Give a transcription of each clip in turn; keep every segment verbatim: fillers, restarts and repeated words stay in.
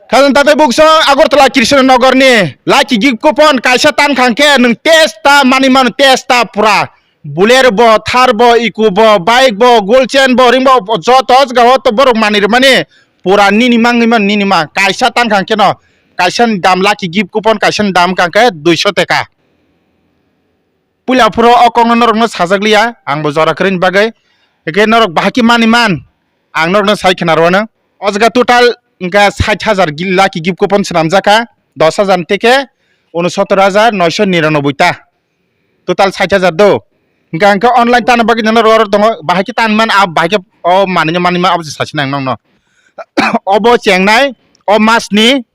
Khajang tatai buksong Agartala Krishna Nagar ni lucky gift coupon kaisa tan khang khe nwng testa mani mano testa pura. Bolero bo, Thar bo, Eeco bo, bike bo, gold chain bo, ring bo, joto jagao to borok mani rwmani pura nini mangni man nini mang. Kaisa tan khang khe no, kaisa ni dam lucky gift coupon kaisa ni dam khang khe duiso teka. Puila phuru o kokno norokno sajak liya, ang bo jora kwrwini bagwi. Hwnkhe norok bahai khe mani man, ang norokno sai khna rwano. O jaga total wngkha sait hajar gi-, lucky gift coupon swnamjak kha, dos hajar ni teke unosottor hajar noisho niranoboi ta. Total sait hajar do. Hwnkhe ang khe online tana bagwi nang norok oro tongo, bahai khe tan man, a bahai khe o manwi mani man abo se sasi nang nokno. Obo chengnai, o mas ni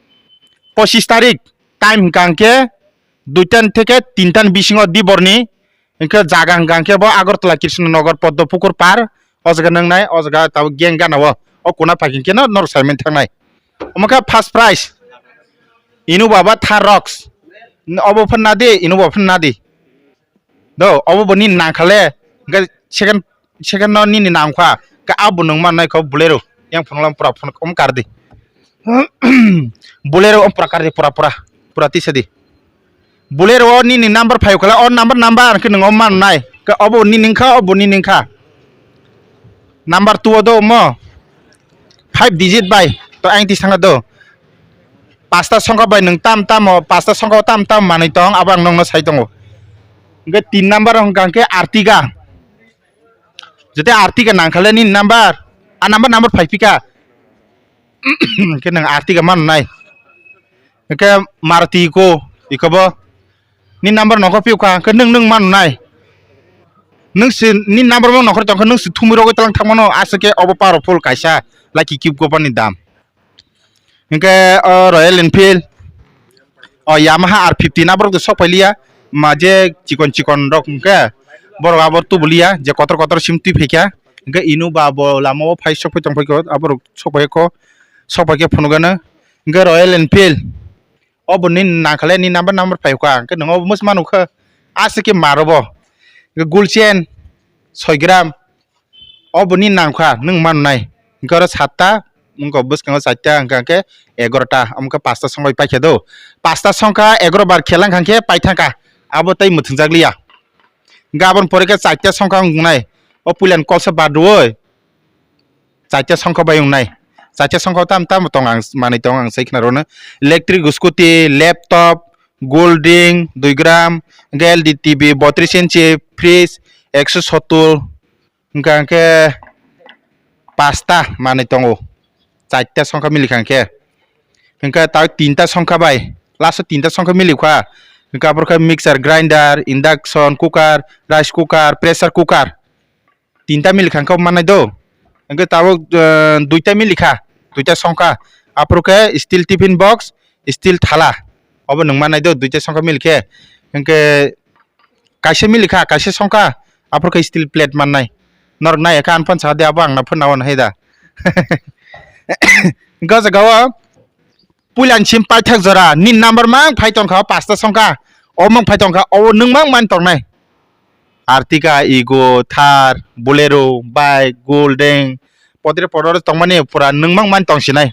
pochis tarik time hwnkha ang khe duita ni theke tinta ni bisingo diborni, hwnkhe jaga hwnkha hwnkhe bo Agartala Krishna Nagar Poddo Pukur par, o jaga nwngnai, o jaga tabuk gang gana o, o kuna phai hwnkhe no norok saimani thangnai. Omo khe first prize, Innova ba Thar rok, obo phan nadi, Innova phan nadi. Do, obo bo nini nangkha le, hwnkhe second, second no nini nangkha, hwnkhe abo nwng mannai kho Bolero, yang phunuklam pura phunuk, omo kardi. Bolero omo pura kardi, pura, pura, pura tisa di. Bolero o nini number phai khala, o number, number hwnkhe nwng omo mannai, hwnkhe obo nini wngkha, obo nini wngkha. Number two o do omo, five digit bai, to ayang tisanga do. Pasta songkha bai nwng tam tamo, pasta songkha o tam tam manwi tong, abo ang nokno sai tongo. Hwnkhe tin number o hwnkha hwnkhe Ertiga. Jete Ertiga nangkha le nini number, a number, number phai phika. Hwnkhe nwng Ertiga mano nai. Hwnkhe Maruti ko, ikobo. Nini number nokho phiyokha, hwnkhe nwng, nwng mano nai. Nwng se nini number bo nokhor tongkha, nwng se thumwi rogwi tlang thangmano, aswk khe obo powerful kaisa, lucky cube coupon ni dam. Hwnkhe o Royal Enfield, o Yamaha R fifty na borok de sok pailiya, ma je chikon chikon rok hwnkhe borok abo tubuliya, je kotor kotor sim twi phaikha, hwnkhe Innova bo lama o phai sok pai tong phaikha, aborok sok paikha, sok paikhe phunukgano, hwnkhe Royal Enfield, obo nini nangkha le nini number number phaikha, hwnkhe nwng obo mwsma nukha, aswk khe mar obo, hwnkhe Gold Chain, soi gram, obo ni nangkha nwng mannai. Hwnkhe oro satta, wngkha bwskango chaita, hwnkha khe egarota, omo khe pasta songbai paikha do. Pasta songkha, egaro bar khela wngkha khe paithangkha, abo tei mwthwngjak liya. Hwnkhe aboni pore khe chaita songkha wngnai, o puilani kolsa bar rwui, chaita songkha bai wngnai. Chaita songkha tam tam tong ang manwi tong ang sai khna rwno. Electric scooty, laptop, cold drink, dui gram, hwnkhe L D T V, botris inchi, fridge, ekso sottor, Hwnkha hwnkhe pasta manwi tongo, chaita songkha milikha hwnkhe. Hwnkhe tao tinta songkha bai, last o tinta songkha milikha. Hwnkhe aphuru khe mixer grinder, induction cooker, rice cooker, pressure cooker. Tinta milikha hwnkhe mannai do. Hwnkhe tabuk, eh, duita milikha, duita songkha. Aphuru khe steel tiffin box, steel thala. Obo nwng mannai do, duita songkha milikhe. Hwnkhe kaisa milikha, kaisa songkha, aphuru khe steel plate mannai. Norok nai kha, ang phano sa de, abo ang no phano nai hai da. Hwnkhe o jaga o puila ni sim paithak jora, nini number mang phai tongkha, o pasta songkha, o mang phai tongkha, o nwng mang man tongnai. Ertiga, Eego, Thar, Bolero, bike, Golden, podre podre tongmani pura nwng mang man tongsinai.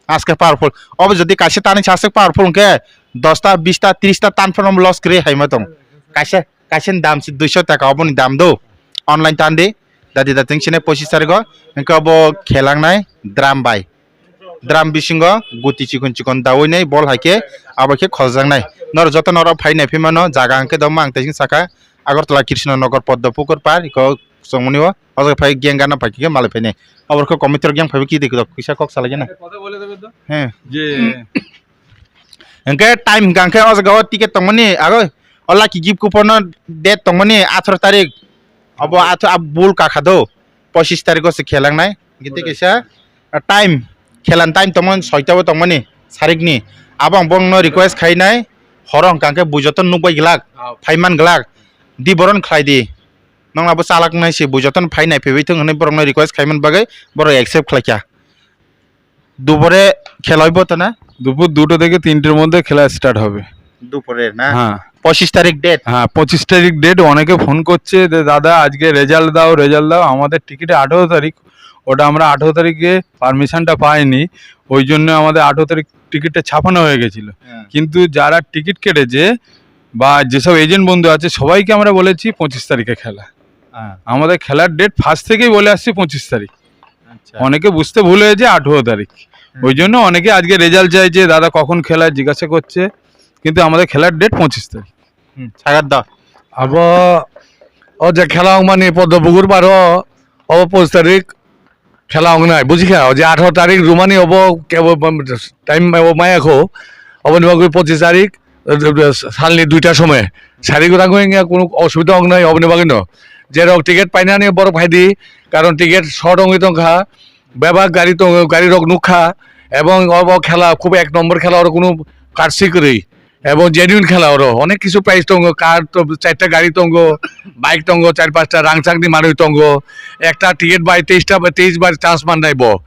Aske powerful. Obo jodi kaisa tanwi sa aswk powerful hwnkhe dosta, bista, trista tan phano loss kwrwi haima tong. Kaisa, kaisa ni dam se duiso taka oboni dam do. Online tan di. Dadi da teng sine pochis tarigo. Hwnkhe obo khelangnai drum bai. Drum bisingo guti chikon chikon dawi nai bol hai khe abo khe khojak nai. Norok joto norok phai nai phi mano jaga hwnkhe doma ang tei saka Agartala Krishna Nagar Poddo Pukur Par iko chongmani o. O jaga phai gang gana phai khe malai phainai. Abor khe committee rok yang phaibo kidui kisa kok salai gana. কথা বলে দেবে তো? He. যে Hwnkhe time hwnkha hwnkhe o jaga o ticket tongmani abo o lucky gift coupon no date tongmani atharo tarik. Abo atho ab bul kakha do. Pochis tarik o se khelangnai. Hwnkhe tei kaisa, ah, time, khelan time tongmani soita o tongmani sarikni. Abo ang bongno request khainai horo hwnkha hwnkhe bujoto nukbai glak, phaiman glak. Di boron khlai di. Nokna bo chalak nai se bui jotono phai nai phaiwi thung hinwi borokno request khaimani bagwi borok accept khlaikha. Dubore khela oi bo tana? দুপুর দুটো থেকে তিনটের মধ্যে খেলা স্টার্ট হবে। Dupore na? হ্যাঁ। Pochis tarik date? হ্যাঁ, পঁচিশ তারিখ ডেট। অনেকে ফোন করছে যে, "দাদা, আজকে রেজাল্ট দাও, রেজাল্ট দাও।" আমাদের টিকিটে আঠারো তারিখ, ওটা আমরা আঠারো তারিখে পারমিশনটা পাইনি। ওই জন্য আমাদের আঠারো তারিখ টিকিটটা ছাপানো হয়ে গেছিল। হ্যাঁ। কিন্তু যারা টিকিট কেটেছে বা যেসব এজেন্ট বন্ধু আছে, সবাইকে আমরা বলেছি পঁচিশ তারিখে খেলা। হ্যাঁ। আমাদের খেলার ডেট ফার্স্ট থেকেই বলে আসছি পঁচিশ তারিখ। আচ্ছা। অনেকে বুঝতে ভুল হয়েছে আঠারো তারিখ। হুম। ওই জন্য অনেকে আজকে রেজাল্ট চাইছে, দাদা কখন খেলা জিজ্ঞাসা করছে, কিন্তু আমাদের খেলার ডেট পঁচিশ তারিখ। Hmm, sagar da. Abo o je khela wngmani poddo bugur baro, obo poch tarik khela wngnai, bujikha? O je atharo tarik rumani obo kebo time obo maya kho, oboni bagwi pochis tarik, eh, salni duita somoi sari gura wngya, kunu osubida wngnai oboni bagwino. Jerok ticket painani borok phaidi, karon ticket short wngwi tongkha, bebak gari tongo, gari rok nukha, ebong obo khela khub ek nombor khela, oro kunu karsi kwrwi. Ebong genuine khela oro, onek kisu prize tongo, car to, charta gari tongo, bike tongo, char pachta, rangchakni manwi tongo, ekta ticket bai teis ta, teis bar chance mannai bo.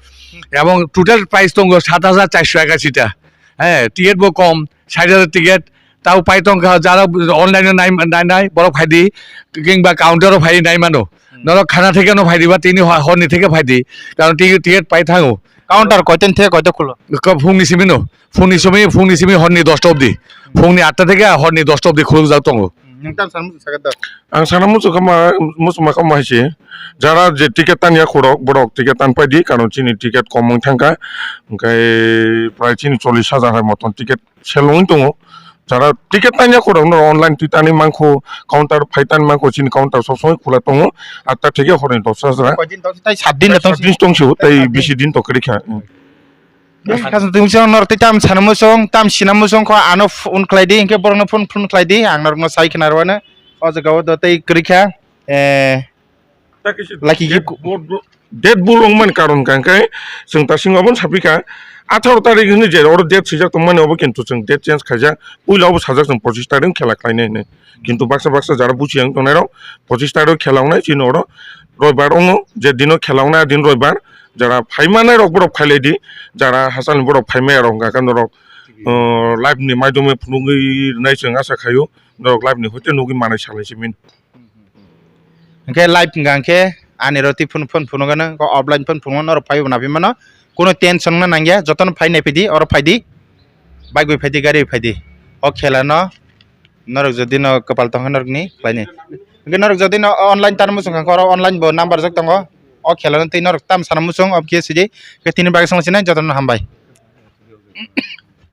Ebong total prize tongo sat hajar charso ekashi ta. He, ticket bo kom, sait hajar ticket, tao pai tongkha, jara online o nai, nai, nai, borok phaidi, kingba counter o phai nai mano. Hmm. Norok khana theke no phaidi ba tini ho-, horni theke phaidi, karon ticket, ticket pai thango. Counter koitan theke koita khulo? Ko phungni simi no. Phungni simi, phungni simi horni dosta obdi. Phungni atta theke horni dosta obdi khulukjak tongo. Nwng tam sana muchung sakha da? Ang sana muchung kha ma, muchung ma kha ma hai se. Jara je ticket tan ya khorok, borok ticket tan pai di, karon chini ticket kom wng thang kha. Hwnkhe prai chini chollish hajar hai moton ticket sell wngwi tongo. Jara ticket tan ya khorok no online twi tanwi mankho, counter phai tanwi mankho, chini counter sob somoi khula tongo. Atta theke horni dosta hajar. Koi din tong si? Tai sat din da tong si? Sat din tong si, tai bisi din to kwrwi kha. Bini khasong twi mwisong norok tei tam sana muchung, tam sina muchung kho ano phone khlai di, hinkhe borokno phone, phone khlai di, ang norokno sai khna rwano. O jaga o do tei kwrwi kha, eh, laki Deadpool, Deadpool wngmani karon kha, hinkhe chwng ta singmo abono saphi kha, atharo tarik hwnwi je oro date swijak tongmani, obo kintu chwng date change khaijak, puila obo sajak chwng pochis tarik khela khlainai hinwi. Kintu baksa baksa jara buchi yang tongnai rok pochis tarik khela wngnai, chini oro roibar wngo, je dino khela wngnai a din roibar. Jara phai manai rok borok phai lai di, jara hachal ni borok phai maya rok hwnkha khe norok, uh, live ni maidome phunugwi rwnai chwng asa khaio, norok live ni hoite nugwi manai salai simi. Hwnkhe live hwnkha hwnkhe ani roti phone, phone phunukgano, offline phone phunukgano norok phaibo naphimano, kuno tension wngna nangya, jotono phai naiphidi, oro phaidi, bike bai phaidi, gari bai phaidi, o khela no. Norok jodi no kwpal tongkha norokni khlainai. Hwnkhe norok jodi no online tangna muchung kha, oro online bo number jak tongo. O khela no tei norok tam sana muchung, obo khe sidi. Khe tini bagwi songwi sinai jotono hambai.